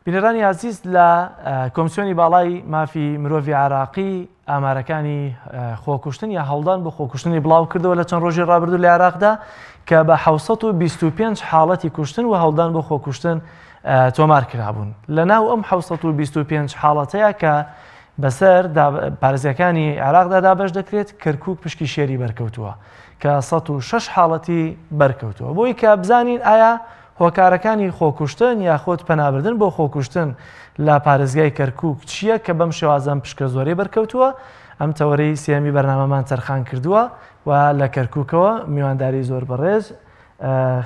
بینەرانی ئازیز لە کۆمسیۆنی باڵای مافی مرۆڤی عێراقی ئامارەکانی خۆکوشتن یا هەوڵدان بۆ خۆکوشتنی بڵاو کردەوە لە چەند ڕۆژی ڕابردوو لە عێراقدا کە بە 625 حاڵەتی کوشتن و هەوڵدان بۆ خۆکوشتن تۆمار کرابوون لە ناو ئەم 625 حاڵەتەیە کە بەسەر پارێزگاکانی عێراقدا دابەش دەکرێت کەرکک پشکی شێری بەرکەوتووە کە 106 حاڵەتی بەرکەوتووە بۆی کە بزانین ئایا هۆکارەکانی خۆکوشتن یاخود پەنابردن بۆ خۆکوشتن لە پارێزگای کەرکوک چییە کە بەم شێوازە ئەم پشکە زۆرەی بەرکەوتووە؟ ئەم تەوەرەی سێیەمی بەرنامەمان تەرخان کردووە و لە کەرکوکەوە میوانداری زۆر بەڕێز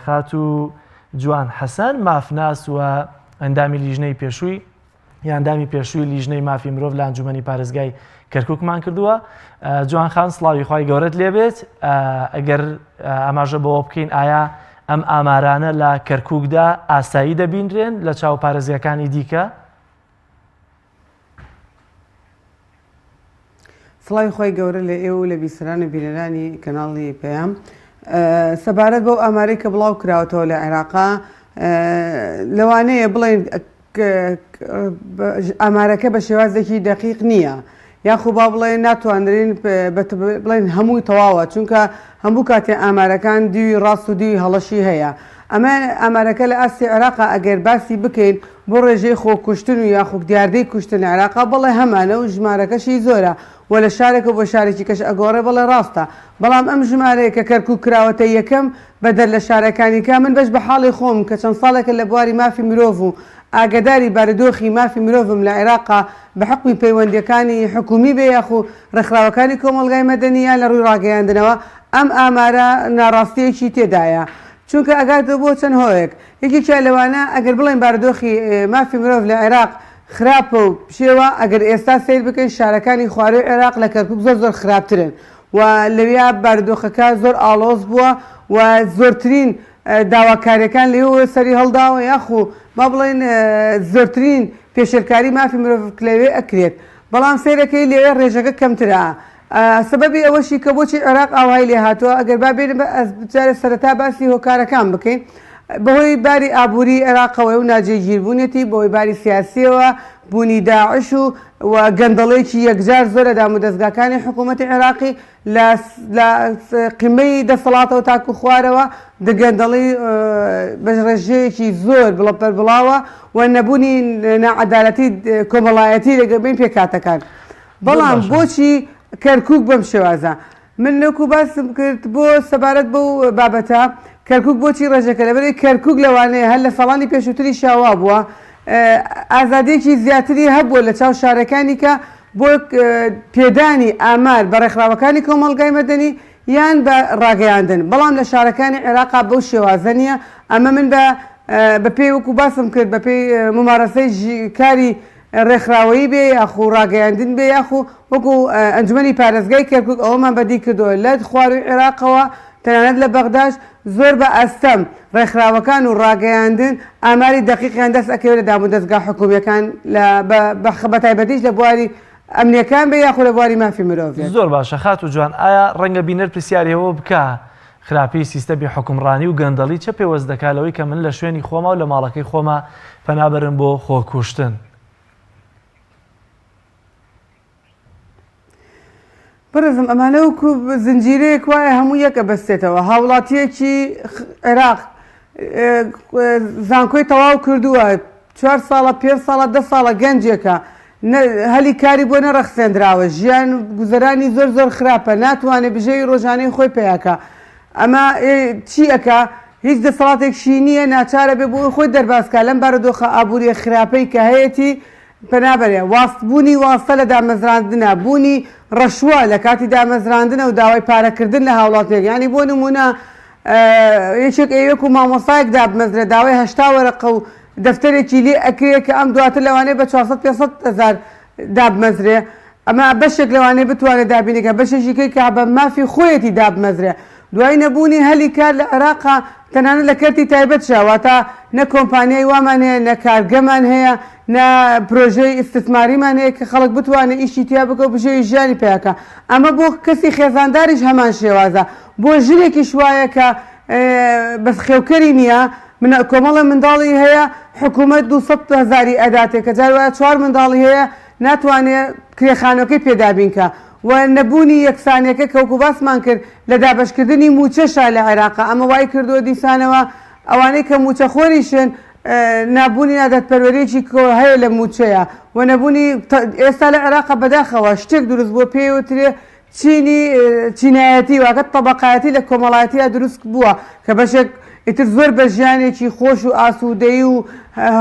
خاتوو جوان حەسەن مافناس و ئەندامی لیژنەی پێشووی ئەندامی پێشووی لیژنەی مافی مرۆڤ لە ئەنجومەنی پارێزگای کەرکوکمان کردووە جوان خان سڵاوی خوای گەورەت لێبێت ئەگەر ئاماژە بەوە بکەین ئایا ئەم ئامارانە لە کەرکوکدا ئاسایی دەبینرێن لە چاو پارێزگاکانی دیکە؟ سڵاوی خوای گەورە لە ئێوە و لە بیسەران و بینەرانی کەناڵی پەیام. سەبارەت بەو ئامارەی کە بڵاو کراوەتەوە لە عێراقا لەوانەیە بڵێن ئامارەکە بە شێوازێکی دەقیق نییە یاخو با بڵێن ناتوانرین بڵێن هەمووی تەواوە چونکە هەموو کاتێ ئامارەکان دیوی ڕاست و دیوی هەڵەشی هەیە ئەمە ئامارەکە لە ئاستی عێراقا ئەگەر باسی بکەین بۆ ڕێژەی خۆکوشتن و یاخو دیاردەی کوشتن لە عێراقا بەڵێ هەمانە و ژمارەکەشی زۆرە و لە شارێکەوە بۆ شارێکی کەش ئەگۆڕێ بەڵێ ڕاستە بەڵام ئەم ژمارەیە کە کەرکوک کراوەتە یەکەم بەدەر لە شارەکانی کە من بەش بە حاڵی خۆم کە چەند ساڵێکە لە بواری مافی مرۆڤ و ئاگەداری بارودۆخی مافی مرۆڤم لە عێراقا بە حوکمی پەیوەندیەکانی حکومی بێ یاخو ڕێکخراوەکانی کۆمەڵگای مەدەنی یان لە ڕووی ڕاگەیاندنەوە ئەم ئامارە ناڕاستیەکی تێدایە چونکە ئەگاتەوە بۆ چەند هۆیەک یەکێکیان لەوانە ئەگەر بڵێین بارودۆخی مافی مرۆڤ لە عێراق خراپە و پشێوە، ئەگەر ئێستا سەیر بکەین شارەکانی خوارووی عێراق لە کەرکوک زۆر زۆر خراپترن و لەویا بارودۆخەکە زۆر ئاڵۆز بووە و زۆرترین داواکاریەکان لەوێوە سەری هەڵداوە یاخو با بڵێین زۆرترین پێشێلکاری مافی مرۆڤ لەوێ ئەکرێت بەڵام سەیرەکەی لەوێ ڕێژەکە کەمترە. سەبەبی ئەوەشی کە بۆچی عێراق ئاوهای لێ هاتووە، ئەگەر با بێین جارێ سەرەتا باسی هۆکارەکان بکەین، بەهۆی باری ئابووری عێراقەوەیە و ناجێگیربوونیەتی، بەهۆی باری سیاسییەوە، بوونی داعش و و گەندەڵییەکی یەکجار زۆر لە دامودەزگاکانی حکوومەتی عێراقی لە لە قیمەی دەسەڵاتەوە تاکوو خوارەوە گەندەڵی بە ڕێژەیەکی زۆر بڵاوە و نەبوونی ناعەدالەتی کۆمەڵایەتی لەگەڵ بین پێکهاتەکان. زۆر بەڵام باشە. بۆچی کەرکوک بەم شێوازە؟ من وەکو باسم کرد بۆ سەبارەت بەو بابەتە کەرکوک بۆچی ڕێژەکە لەبەرئەوەی کەرکوک لەوانەیە هەر لە ساڵانی پێشووتریشا وابووە ئازادیەکی زیاتری هەبووە لە چاو شارەکانی کە بۆ پێدانی ئامار بە ڕێکخراوەکانی کۆمەڵگای مەدەنی یان بە ڕاگەیاندن بەڵام لە شارەکانی عێراقا بەو شێوازە نییە ئەمە من بە بەپێی وەکو باسم کرد بەپێی مومارەسەی کاری ڕێکخراوەیی بێ یاخو ڕاگەیاندن بێ یاخو وەکو ئەنجومەنی پارێزگای کەرکوک ئەوەمان بەدی کردووە لە خوارووی عێراقەوە تەنانەت لە بەغداش زۆر بە ئەستەم ڕێکخراوەکان و ڕاگەیاندن ئاماری دەقیقیان دەست ئەکەوێت لە دامودەزگا حکومیەکان لە بەتایبەتیش لە بواری ئەمنیەکان بێ یاخو لە بواری مافی مرۆڤ بێت. زۆر باشە خاتوو جوان ئایا ڕەنگە بینەر پرسیاری ئەوە بکا خراپی سیستەمی حوکمڕانی و گەندەڵی چە پێوەست دەکا لەوەی کە من لە شوێنی خۆما و لە ماڵەکەی خۆما پەنا بەرم بۆ خۆکوشتن؟ بەڕێزم ئەمانە وەکو زنجیرەیەک وایە هەموو یەک ئەبەستێتەوە هاوڵاتیەکی عێراق زانکۆی تەواو کردووە چوار ساڵە پێنج ساڵە دە ساڵە گەنجێکە هەلی کاری بۆ نەڕەخسێندراوە ژیان گوزەرانی زۆر زۆر خراپە ناتوانێت بژێوی ڕۆژانەی خۆی پیاکە ئەمە چی ئەکا هیچ دەسەڵاتێکشی نییە ناچارە بێ بۆ خۆی دەربازکا لەم بارودۆخە ئابووریە خراپەی کە هەیەتی پەنابەرێ واست بوونی واستە لە دامەزراندنە بوونی ڕەشوە لە کاتی دامەزراندنە و داوای پارەکردن لە هاوڵاتیەک یانی بۆ نموونە یەکێک ئەیەوێ وەکو مامۆستایەک دابمەزرێ داوای 80 وەرەقە و دەفتەرێکی لێ ئەکرێ کە ئەم دواتر لەوانەیە بە 400 500 هەزار دابمەزرێ ئەمە بەشێک لەوانەیە بتوانێت دابینی کە بەشێکی کەی کە بە مافی خۆیەتی دابمەزرێ دوای نەبوونی هەلی کار لە عێراقا تەنانەت لە کەرتی تایبەتشا واتە نە کۆمپانیای وامان هەیە نە کارگەمان هەیە نە پرۆژەی ئیستثماریمان هەیە کە خەڵک بتوانێت ئیشی تیا بکە و بژێوی ژیانی پیاکە ئەمە بۆ کەسی خێزانداریش هەمان شێوازە بۆ ژنێکیش وایە کە بەس خێوکەری نییە. کۆمەڵێ منداڵی هەیە حکوومەت 200 هەزاری ئەداتێ کە جار وایە چوار منداڵی هەیە ناتوانێ کرێ خانوەکەی پێ دابین کا و نەبوونی یەکسانیەکە کە وەکو باسمان کرد لە دابەشکردنی مووچەشا لە عێراقا ئەمە وای کردووە دیسانەوە ئەوانەی کە مووچەخۆریشن نابوونی نادادپەروەریەکی هەیە لە مووچەیە و نەبوونی ئێستا لە عێراقا بەداخەوە شتێک دروست بووە پێی وترێ چینی چینایەتی واتە تەبەقایەتی لە کۆمەڵایەتیا دروست بووە کە بەشێک ئیتر زۆر بە ژیانێکی خۆش و ئاسوودەیی و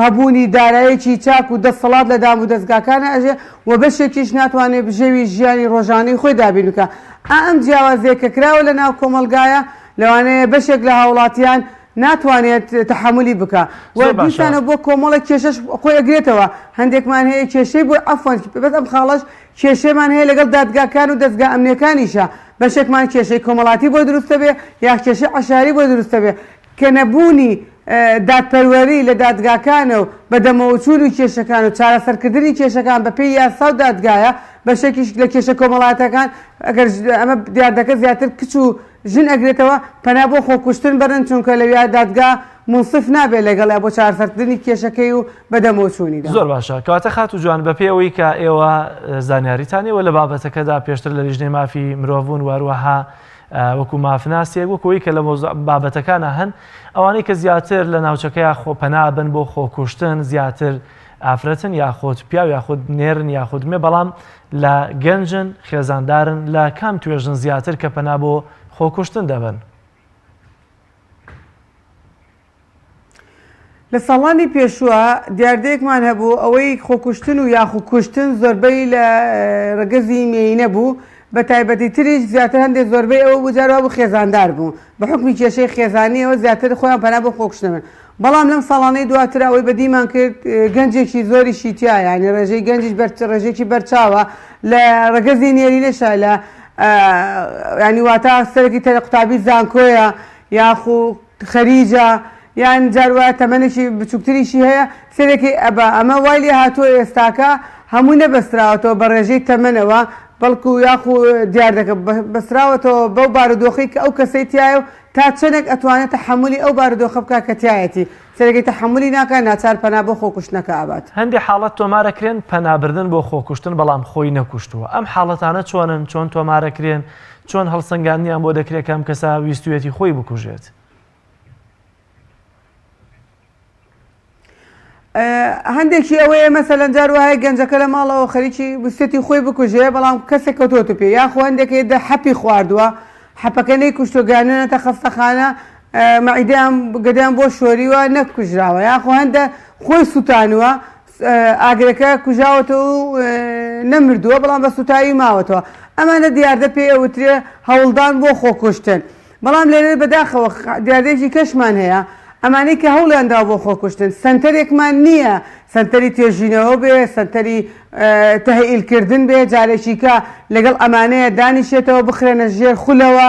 هەبوونی دارایەکی چاک و دەسەڵات لە دام و دەزگاکانە ئەژێ و بەشێکیش ناتوانێ بژێوی ژیانی ڕۆژانەی خۆی دابین بکا. ئا ئەم جیاوازیە کە کراوە لە ناو کۆمەڵگایە لەوانەیە بەشێک لە هاوڵاتیان ناتوانێت تەحەمولی بکا و زۆر باشە. دیسانەوە بۆ کۆمەڵێک کێشەش خۆی ئەگرێتەوە هەندێکمان هەیە کێشەی بۆ عەفوەن بەس ئەم خاڵەش کێشەمان هەیە لەگەڵ دادگاکان و دەزگا ئەمنیەکانیشا، بەشێکمان کێشەی کۆمەڵاتی بۆ دروست دەبێ یا کێشەی عەشایری بۆ دروست دەبێ کە نەبوونی دادپەروەری لە دادگاکانە و بەدەمەوەچوونی کێشەکان و چارەسەرکردنی کێشەکان بەپێی یاسا و دادگایە، بەشێکیش لە کێشە کۆمەڵایەتەکان ئەگەر ئەمە دیاردەکە زیاتر کچ و ژن ئەگرێتەوە پەنا بۆ خۆکوشتن بەرن چونکە لەویا دادگا مونسف نابێت لەگەڵیا بۆ چارەسەرکردنی کێشەکەی و بەدەمەوەچوونیدا. زۆر باشە کەواتە خاتوو جوان بەپێی ئەوەی کە ئێوە زانیاریتان هەیە و لە بابەتەکەدا پێشتر لە لیژنەی مافی مرۆڤ بوون و هەروەها وەکو مافناسێک وەکو ئەوەی کە لە بابەتەکانە هەن ئەوانەی کە زیاتر لە ناوچەکەیا خۆ پەنا بن بۆ خۆکوشتن زیاتر ئافرەتن یاخود پیاو یاخود نێرن یاخود مێ بەڵام لە گەنجن خێزاندارن لە کام توێژن زیاتر کە پەنا بۆ خۆکوشتن دەبەن؟ لە ساڵانی پێشووە دیاردەیەکمان هەبوو ئەوەی خۆکوشتن و یاخو کوشتن زۆربەی لە رەگەزی مێینە بوو بە تایبەتی تریش زیاتر هەندێک زۆربەی ئەوە بوو جار وابوو خێزاندار بوو بە حوکمی کێشەی خێزانیەوە زیاتر خۆیان پەنا بۆ خۆکوشتن دەبەن بەڵام لەم ساڵانەی دواتر ئەوەی بەدیمان کرد گەنجێکی زۆریشی تیایە یانی ڕێژەی گەنجیش بەر ڕێژەیەکی بەرچاوە لە ڕەگەزی نێرینەشە لە ینی واتا سەرەکی تەرە قوتابی زانکۆیە یاخو خەریجە یان جار وایە تەمەنێکی بچووکتریشی هەیە سەرێکی ئەبا ئەمە وای لێ هاتووە ئێستاکە هەموو نەبەستراوەتەوە بە ڕێژەی تەمەنەوە بەڵکو یاخو دیاردەکە بەستراوەتەوە بەو بارودۆخەی کە ئەو کەسەی تیایە و تا چەنێک ئەتوانێت تەحەمولی ئەو بارودۆخە بکات کە تیایەتی، سەرەکی تەحەمولی ناکات ناچار پەنا بۆ خۆکوشتنەکە ئەبات. هەندێ حاڵەت تۆمارەکرێن پەنابردن بۆ خۆکوشتن بەڵام خۆی نەکوشتووە، ئەم حاڵەتانە چۆنن، چۆن تۆمارەکرێن، چۆن هەڵسەنگاندنیان بۆ دەکرێت کە ئەم کەسە ویستویەتی خۆی بکوژێت؟ هەندێکی ئەوەیە مەسەلەن جار وایە گەنجەکە لە ماڵەوە خەریکی ویستێتی خۆی بکوژێ بەڵام کەسێک کەوتووەتە پێ یاخۆ هەندێک هەیە دە حەپی خواردووە حەپەکە نەیکوشتووە گەیاندوونەتە خەستەخانە مەعیدەیان گەدەیان بۆ شۆریوە نەکوژراوە یاخۆ هەندە خۆی سووتانووە ئاگرەکە کوژاوەتەوە و نەمردووە بەڵام بە سووتاوی ماوەتەوە ئەمانە دیاردە پێی ئەوترێ هەوڵدان بۆ خۆکوشتن بەڵام لێرە بەداخەوە دیاردەیەکی کەشمان هەیە، ئەمانەی کە هەوڵیان داوە بۆ خۆکوشتن، سەنتەرێکمان نییە، سەنتەری توێژینەوە بێ، سەنتەری تەهئیل کردن بێ، جارێکی کە لەگەڵ ئەمانەیە دانیشێتەوە، بخرێنە ژێر خولەوە،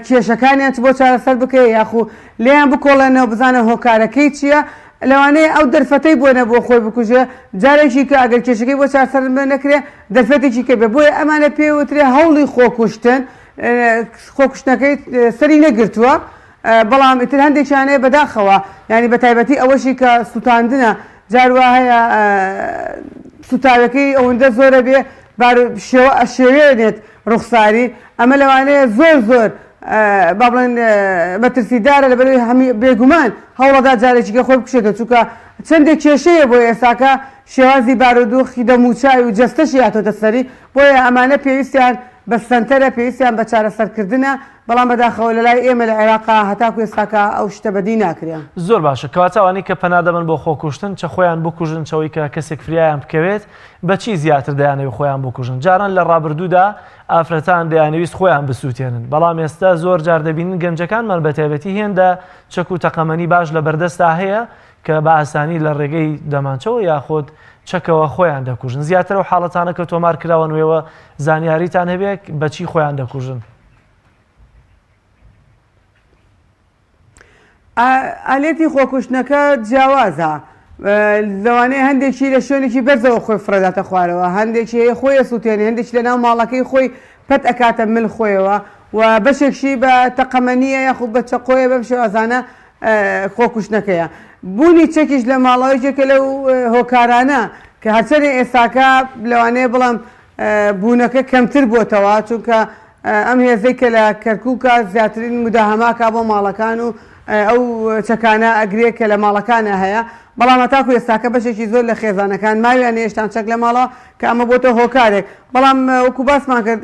کێشەکانیان چ بۆ چارەسەر بکرێ، یاخو لێیان بکۆڵێنەوە بزانن هۆکارەکەی چییە، لەوانەیە ئەو دەرفەتەی بۆ نەبووە خۆی بکوژێ، جارێکی کە ئەگەر کێشەکەی بۆ چارەسەر نەکرێ، دەرفەتێکی کە بێ، بۆیە ئەمانە پێی وترێ هەوڵی خۆکوشتن. خۆکوشتنەکەی سەری نەگرتووە بەڵام ئیتر هەندێکیان هەیە بەداخەوە یانی بە تایبەتی ئەوەشی کە سووتاندنە جار وا هەیە سووتاوەکەی ئەوەندە زۆرە بێ بار شێوە ئەشێوێنێت ڕوخساری ئەمە لەوانەیە زۆر زۆر با بڵێن مەترسیدارە لەبەرەوەی هەمی بێگومان هەوڵەدا جارێکی کە خۆی بکوشێتەوە چونکە چەندێک کێشەیە بۆ ئێستاکە شێوازی بارودۆخی دەموچاوی و جەستەشی هاتۆتە سەری بۆیە ئەمانە پێویستیان بە سەنتەرە پێویستیان بە چارەسەرکردنە، بەڵام بەداخەوە لەلای ئێمە لە عێراقا هەتاکو ئێستاکە ئەو شتە بەدی ناکرێ. زۆر باشە کەواتە ئەوانەی کە پەنا دەبەن بۆ خۆکوشتن چە خۆیان بکوژن چە ئەوەی کە کەسێک فریایان بکەوێت بە چی زیاتر دەیانەوێت خۆیان بکوژن جاران لە ڕابردوودا ئافرەتان دەیانەویست خۆیان بسووتێنن بەڵام ئێستا زۆر جار دەبینین گەنجەکانمان بە تایبەتی هێندە چەک و تەقەمەنی باش لە بەردەستا هەیە کە بە ئاسانی لە ڕێگەی دەمانچەوە یاخود چەکەوە خۆیان دەکوژن زیاتر ئەو حاڵەتانە کە تۆمار کراون وێوە زانیاریتان هەبێت بەچی خۆیان دەکوژن؟ ئالێتی خۆکوشتنەکە جیاوازە لەوانەیە هەندێکی لە شوێنێکی بەرزەوە خۆی فڕێداتە خوارەوە هەندێکی هەیە خۆی ئەسووتێنێ هەندێکی لەناو ماڵەکەی خۆی پەت ئەکاتە مل خۆیەوە و بەشێکشی بە تەقەمەنیە یاخود بە چەقۆیە بەم شێوازانە. خۆکوشتنەکەیە. بوونی چەکیش لە ماڵەوە یەکێکە لەو هۆکارانە کە هەرچەنێ ئێستاکە لەوانەیە بڵێم بوونەکە کەمتر بۆتەوە چونکە ئەم هێزەی کە لە کەرکووکە زیاترین مداهەماکا بۆ ماڵەکان و ئەو چەکانە ئەگرێ کە لە ماڵەکانە هەیە بەڵام هەتاکو ئێستاکە بەشێکی زۆر لە خێزانەکان ماویان هێشتان چەک لە ماڵەوە کە ئەمە بۆتە هۆکارێک بەڵام وەکو باسمان کرد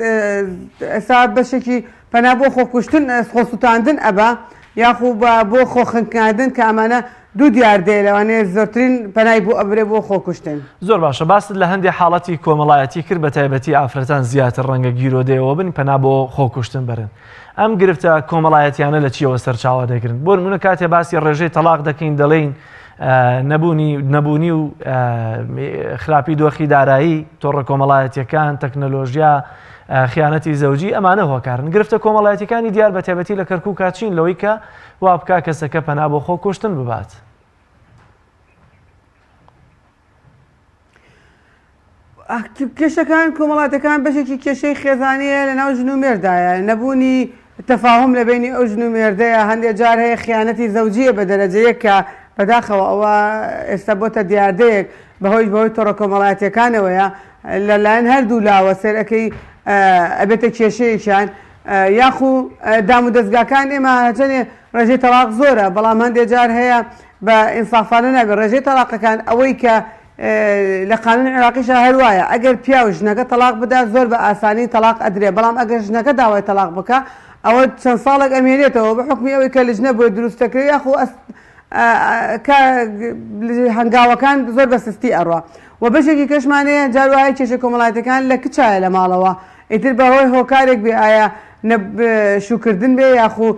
ئێستا بەشێکی پەنا بۆ خۆکوشتن، خۆسوتاندن ئەبا یاخو بۆ خۆخنکاندن کە ئەمانە دوو دیاردەیە لەوانەیە زۆرترین پەنای بۆ ئەبرێ بۆ خۆکوشتن. زۆر باشە باست لە هەندێ حاڵەتی کۆمەڵایەتی کرد بە تایبەتی ئافرەتان زیاتر ڕەنگە گیرۆدەیەوە بن پەنا بۆ خۆکوشتن بەرن ئەم گرفتە کۆمەڵایەتیانە لە چیەوە سەرچاوە دەگرن بۆ نمونە کاتێ باسی ڕێژەی تەڵاق دەکەین دەڵێین نەبوونی نەبوونی و خراپی دۆخی دارایی تۆڕە کۆمەڵایەتیەکان تەکنەلۆژیا خیانەتی زەوجی ئەمانە هۆکارن گرفتە کۆمەڵایەتیەکانی دیار بە تایبەتی لە کەرکووکا چین لەوەی کە وا بکا کەسەکە پەنا بۆ خۆکوشتن ببات. کێشەکان کۆمەڵاتەکان بەشێکی کێشەی خێزانیە لە ناو ژن و مێردایە نەبوونی تەفاهم لە بینی ئەو ژن و مێردەیە هەندێک جار هەیە خیانەتی زەوجیە بە دەرەجە یەک کە بەداخەوە ئەوە ئێستا بۆتە دیاردەیەک بەهۆی بەهۆی تۆڕە کۆمەڵایەتیەکانەوەیە لەلایەن هەردوو لاوە سەیرئەکەی ئەبێتە کێشەیەکیان یاخو دام و دەزگاکان ئێمە هەرچەنێ ڕێژەی تەڵاق زۆرە بەڵام هەندێ جار هەیە بە ئینسافانە نابێت ڕێژەی تەڵاقەکان ئەوەی کە لە قانونی عێراقیشا هەر وایە ئەگەر پیاو ژنەکە تەڵاق بدا زۆر بە ئاسانی تەڵاق ئەدرێ بەڵام ئەگەر ژنەکە داوای تەڵاق بکا ئەوە چەند ساڵێک ئەمێنێتەوە بە حوکمی ئەوەی کە لجنە بۆی دروست دەکرێ یاخو کە هەنگاوەکان زۆر بە سستی ئەڕوا و بەشێکی کەشمان هەیە جار وایە کێشە کۆمەڵایەتەکان لە کچایە لە ماڵەوە ئیتر بەهۆی هۆکارێک بێ ئایا شوکردن بێ یاخو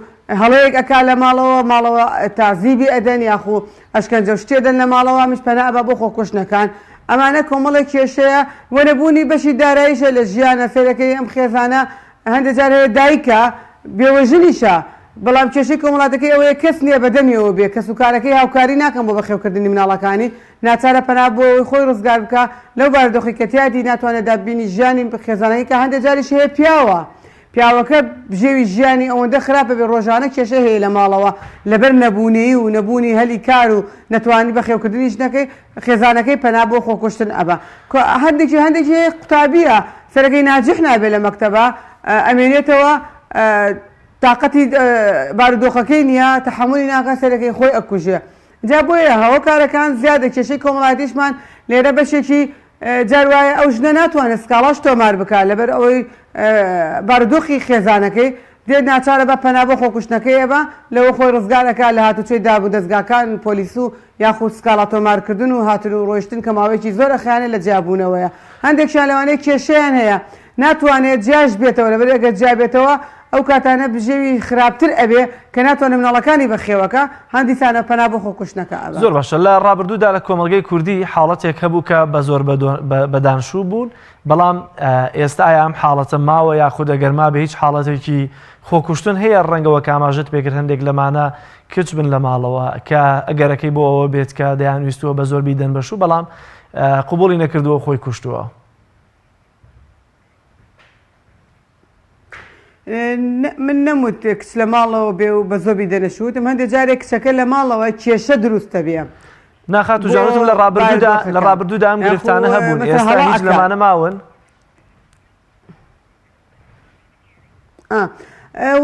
هەڵەیەک ئەکا لە ماڵەوە ماڵەوە تازیبی ئەدەن یاخو ئەشکەنجە و شتی ئەدەن لە ماڵەوە ئەمیش پەنا ئەبا بۆ خۆکوشتنەکان ئەمانە کۆمەڵێک کێشەیە و نەبوونی بەشی داراییشە لە ژیانە سەیرەکەی ئەم خێزانە هەندێ جار هەیە دایکە بێوەژنیشە بەڵام کێشەی کۆمەڵاتەکەی ئەوەیە کەس نییە بەدەمیەوە بێ کەسوکارەکەی هاوکاری ناکەن بۆ بەخێوکردنی مناڵەکانی ناچارە پەنا بۆ ئەوەی خۆی ڕزگار بکا لەو بارودۆخەی کە تیایەتی ناتوانێت دابینی ژیانی خێزانەکەی کە هەندێ جاریش هەیە پیاوە پیاوەکە بژێوی ژیانی ئەوەندە خراپە بێ ڕۆژانە کێشەی هەیە لە ماڵەوە لەبەر نەبوونیی و نەبوونی هەلی کار و نەتوانی بەخێوکردنی ژنەکەی خێزانەکەی پەنا بۆ خۆکوشتن ئەبا هەندێکی هەندێکی هەیە قوتابیە سەرەکەی ناجح نابێ لە مەکتەبا ئەمێنێتەوە تاقەتی بارودۆخەکەی نییە تەحەمولی ناکا سەرەکەی خۆی ئەکوژێ جا بۆیە هۆکارەکان زیادە کێشەی کۆمەڵایەتیشمان لێرە بەشێکی جار وایە ئەو ژنە ناتوانێت سکاڵاش تۆمار بکات لەبەر ئەوەی بارودۆخی خێزانەکەی دێت ناچارە بە پەنا بۆ خۆکوشتنەکەی ئەبا لەوە خۆی ڕزگار ئەکات لە هاتوچۆی داب و دەزگاکان پۆلیس و یاخود سکاڵا تۆمارکردن و هاتن و ڕۆیشتن کە ماوەیەکی زۆر ئەخایەنێت لە جیابوونەوەیە هەندێکیان لەوانەیە کێشەیان هەیە ناتوانێت جیاش بێتەوە لەبەر ئەگەر جیا بێتەوە ئەو کاتانە بژێوی خراپتر ئەبێ کە ناتوانێ مناڵەکانی بەخێوەکا هەندیسانە پەنا بۆ خۆکوشتنەکە ئەبا. زۆر باشە لە ڕابردوودا لە کۆمەڵگەی کوردی حاڵەتێک هەبوو کە بە زۆر بە دانشوو بوون بەڵام ئێستا ئایا ئەم حاڵەتە ماوە یاخود ئەگەر مابێ هیچ حاڵەتێکی خۆکوشتن هەیە ڕەنگە وەک ئاماژەت پێکرد هەندێک لەمانە کچ بن لە ماڵەوە کە ئەگەرەکەی بۆ ئەوە بێت کە دەیان ویستووە بە زۆر بیدەن بە شوو بەڵام قبوڵی نەکردووە خۆی کوشتووە. من نەموت کچ لە ماڵەوە بێ و بە زۆر بیدەنە شوو وتم هەندێ جارێک کچەکە لە ماڵەوە کێشە دروستە بێ نا خاتوو جان وتم لە ڕابردوودا لە ڕابردوودا ئەم گرفتانە هەبوون ئێستا هیچ لەمانە ماون؟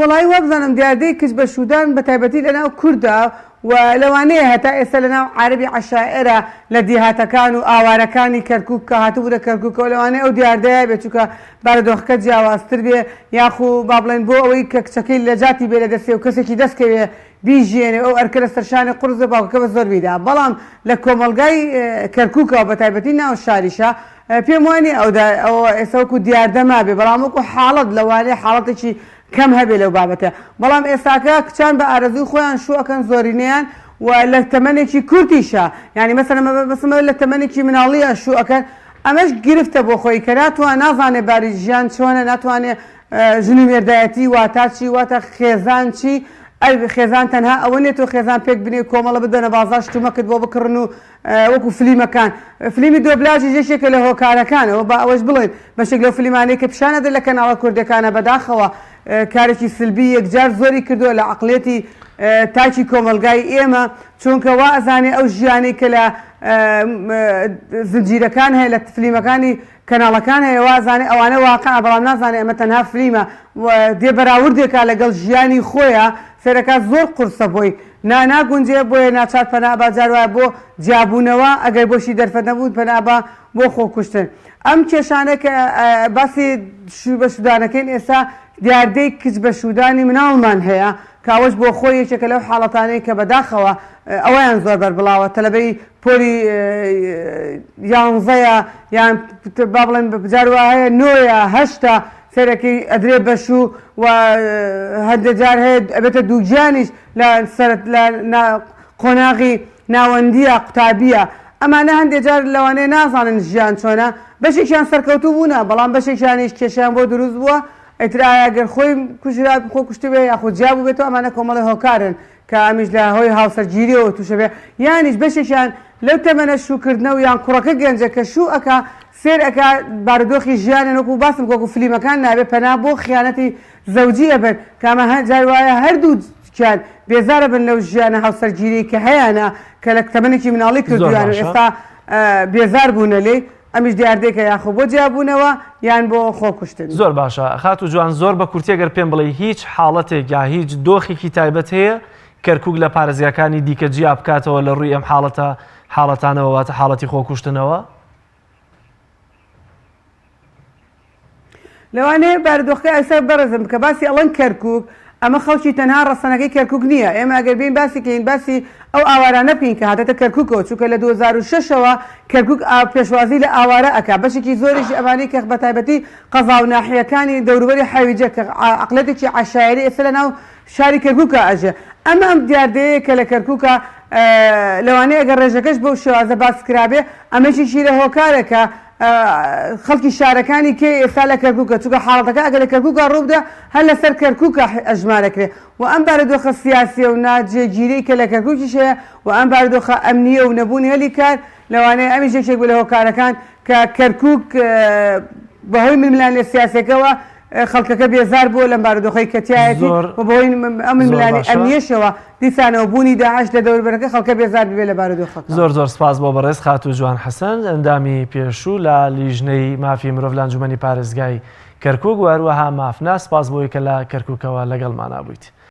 وەڵایی وابزانم دیاردەی کچ بە شوودان بە تایبەتی لەناو کورددا و لەوانەیە هەتا ئێستا لەناو عەرەبی عەشائرە لە دیهاتەکان و ئاوارەکانی کەرکوک کە هاتبوونە کەرکوکەوە لەوانەیە ئەو دیاردەیە بێت چونکە بارودۆخەکە جیاوازتر بێ یاخو با بڵێن بۆ ئەوەی کە کچەکەی لە جاتی بێ لە دەستێ و کەسێکی دەست کەوێ بیژیێنێ ئەو ئەرکە لە سەرشانی قورس بێ باوکەکە بە زۆر بیدا بەڵام لە کۆمەڵگای کەرکوکەوە بە تایبەتی ناو شاریشا پێم وا نییە ئەو ئەوە ئێستا وەکو دیاردە مابێ بەڵام وەکو حاڵەت لەوانەیە حاڵەتێکی کەم هەبێ لەو بابەتە بەڵام ئێستاکە کچان بە ئارەزووی خۆیان شوو ئەکەن زۆرینەیان و لە تەمەنێکی کورتیشا یانی مەسەلەن مەبەستم لە تەمەنێکی مناڵییا شوو ئەکەن ئەمەش گرفتە بۆ خۆی کە ناتوان نازانێ باری ژیان چۆنە ناتوانێ ژن و مێردایەتی واتا چی واتە خێزان چی. ئەی خێزان تەنها ئەوە نیە تۆ خێزان پێک بنێی کۆمەڵە ببەنە بازاڕ شتومەکت بۆ بکڕن و وەکو فلیمەکان فلیمی دۆبلاژیش یەکێکە لە هۆکارەکان ئەوە با ئەوەش بڵێین بەشێک لەو فلیمانەی کە پیشان ئەدرێت لە کەناڵە کوردیەکانە بەداخەوە کارێکی سلبی یەکجار زۆری کردووە لە عەقڵیەتی تاکی کۆمەڵگای ئێمە چونکە وا ئەزانێ ئەو ژیانەی کە لە زنجیرەکان هەیە لە فلیمەکانی کەناڵەکان هەیە وازانێ ئەوانە واقعە بەڵام نازانێ ئەمە تەنها فلیمە و دێ بەراوردێکا لەگەڵ ژیانی خۆیا سەیرەکا زۆر قورسە بۆی نا ناگونجێ بۆیە ناچار پەنا ئەبا جار وایە بۆ جیابوونەوە ئەگەر بۆشی دەرفەت نەبوو پەنا ئەبا بۆ خۆکوشتن ئەم کێشانە کە باسی شوو بە شوودانەکەین ئێستا دیاردەی کچ بە شوودانی مناڵمان هەیە کە ئەوەش بۆ خۆی یەکێکە لەو حاڵەتانەی کە بەداخەوە ئەوەیان زۆر بەربڵاوە تەلەبەی پۆلی یانزەیە یان با بڵێن جار وا هەیە نۆیە هەشتە سەرەکەی ئەدرێ بە شوو و هەندێک جار هەیە ئەبێتە دووگیانیش لە سەرت لە قۆناغی ناوەندیە قوتابیە ئەمانە هەندێک جار لەوانەیە نازانن ژیان چۆنە بەشێکیان سەرکەوتوو بوونە بەڵام بەشێکیانیش کێشەیان بۆ دروست بووە ئیتر ئایا گەر خۆی کوژرا خۆ کوشتبێ یاخود جیا بووبێتەوە ئەمانە کۆمەڵی هۆکارن کە ئەمیش لە هۆی هاوسەرگیریەوە توشە بێ یانیش بەشێکیان لەو تەمەنە شووکردنە و یان کوڕەکە گەنجە کە شوو ئەکا سێر ئەکا بارودۆخی ژیانیان وەکو باسم وەکو فلیمەکان نابێ پەنا بۆ خیانەتی زەوجی ئەبەن کە ئەمە هە جار وایە هەردووکیان بێزارە بن لەو ژیانە هاوسەرگیریەی کە هەیانە کە لە تەمەنێکی مناڵی زۆر کردویان و باشە. ئێستا بێزار بوونە لێی ئەمیش دیاردەیەکە یاخۆ بۆ جیابوونەوە یان بۆ خۆکوشتن. زۆر باشە خاتوو جوان زۆر بە کورتی گەر پێم بڵێی هیچ حاڵەتێک یا هیچ دۆخێکی تایبەت هەیە کەرکوک لە پارێزگاکانی دیکە جیا بکاتەوە لە ڕووی ئەم حاڵەتە حاڵەتانەوە واتە حاڵەتی خۆکوشتنەوە؟ لەوانەیە بارودۆخەکە ئێستا بەڕێزم کە باسی ئەڵێن کەرکوک ئەمە خەڵکی تەنها ڕەسەنەکەی کەرکوک نییە ئێمە ئەگەر بێین باسی کەین باسی ئەو ئاوارانە بکەین کە هاتەتە کەرکوکەوە چونکە لە 2006 ەوە کەرکوک پێشوازی لە ئاوارە ئەکا بەشێکی زۆریشی ئەمانەی کە بەتایبەتی قەزا و ناحیەکانی دەوروبەری حەویجە کە عەقڵیەتێکی عەشایەری ئێستا لەناو شاری کەرکوکا ئەژێ ئەمە ئەم دیاردەیەیە کە لە کەرکوکا لەوانەیە ئەگەر ڕێژەکەش بەو شێوازە باس کرابێ ئەمەشیشی لە هۆکارە کە خەڵکی شارەکانی کێ ئێستا لە کەرکوکە چونکە حاڵەتەکە ئەگەر لە کەرکوکا ڕووبدا هەر لەسەر کەرکوکە ئەژمارەکرێ و ئەم بارودۆخە سیاسیە و ناجێگیرەی کە لە کەرکوکیش هەیە و ئەم بارودۆخە ئەمنیە و نەبوونی هەلی کار لەوانەیە ئەمیش یەکێک بێ لە هۆکارەکان کە کەرکوک بەهۆی ململانێ سیاسیەکەوە خەڵکەکە بێزار بووە لەم بارودۆخەی کە تیایەتی زۆر و بەهۆی ئەم زۆر ململانێ باشە. ئەمنیەشەوە دیسانەوە بوونی داعش لە دەوروبەرەکە خەڵکە بێزار ببێ لە بارودۆخەکە. زۆر زۆر سپاس بۆ بەڕێز خاتوو جوان حەسەن ئەندامی پێشوو لە لیژنەی مافی مرۆڤ لە ئەنجومەنی پارێزگای کەرکوک و هەروەها مافناس سپاس بۆی کە لە کەرکوکەوە لەگەڵمانا بوویت.